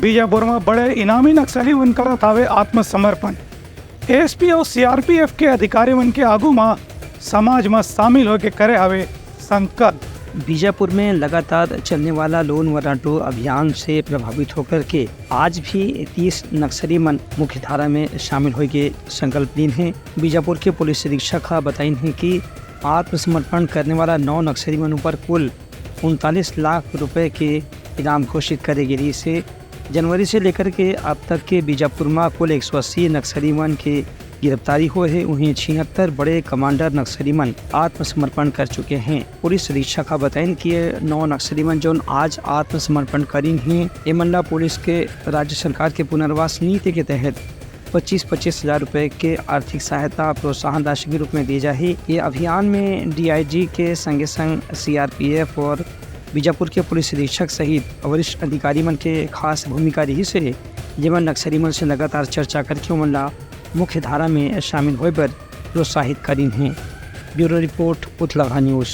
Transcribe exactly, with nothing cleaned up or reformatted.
बीजापुर म बड़े इनामी नक्सली मन करत हावे आत्मसमर्पण। एएसपी अउ सीआरपीएफ के अधिकारी मन के आगू म समाज म शामिल होके करे हावे संकल्प। बीजापुर में लगातार चलने वाला लोन वर्राटू अभियान से प्रभावित होकर के आज भी तीस नक्सली मन मुख्य धारा में शामिल होए के संकल्प लीन हे। बीजापुर के पुलिस अधीक्षक ह बताइन हे कि आत्मसमर्पण करने वाला नौ नक्सली मन ऊपर कुल उनतालीस लाख रुपए के इनाम घोषित करे गे रिहिस हे। जनवरी से लेकर के अब तक के बीजापुर म कुल एक सौ अस्सी नक्सली मन के गिरफ्तारी होए हे, उहें छिहत्तर बड़े कमांडर नक्सली मन आत्मसमर्पण कर चुके हें। पुलिस अधीक्षक ह बताइन कि ये नौ नक्सली मन, जौन आज आत्मसमर्पण करिन हें, एमन ला पुलिस के राज्य सरकार के पुनर्वास नीति के तहत पच्चीस पच्चीस हजार रुपए के आर्थिक सहायता प्रोत्साहन राशि के रूप में दिए जाही। ये अभियान में डीआईजी के संगे संग सीआरपीएफ और बीजापुर के पुलिस अधीक्षक सहित वरिष्ठ अधिकारी मन के खास भूमिका रिहिस हे, जेमन नक्सली मन से लगातार चर्चा करके ओमन ला मुख्य धारा में शामिल होए बर प्रोत्साहित करिन हें। ब्यूरो रिपोर्ट, उथलहा न्यूज।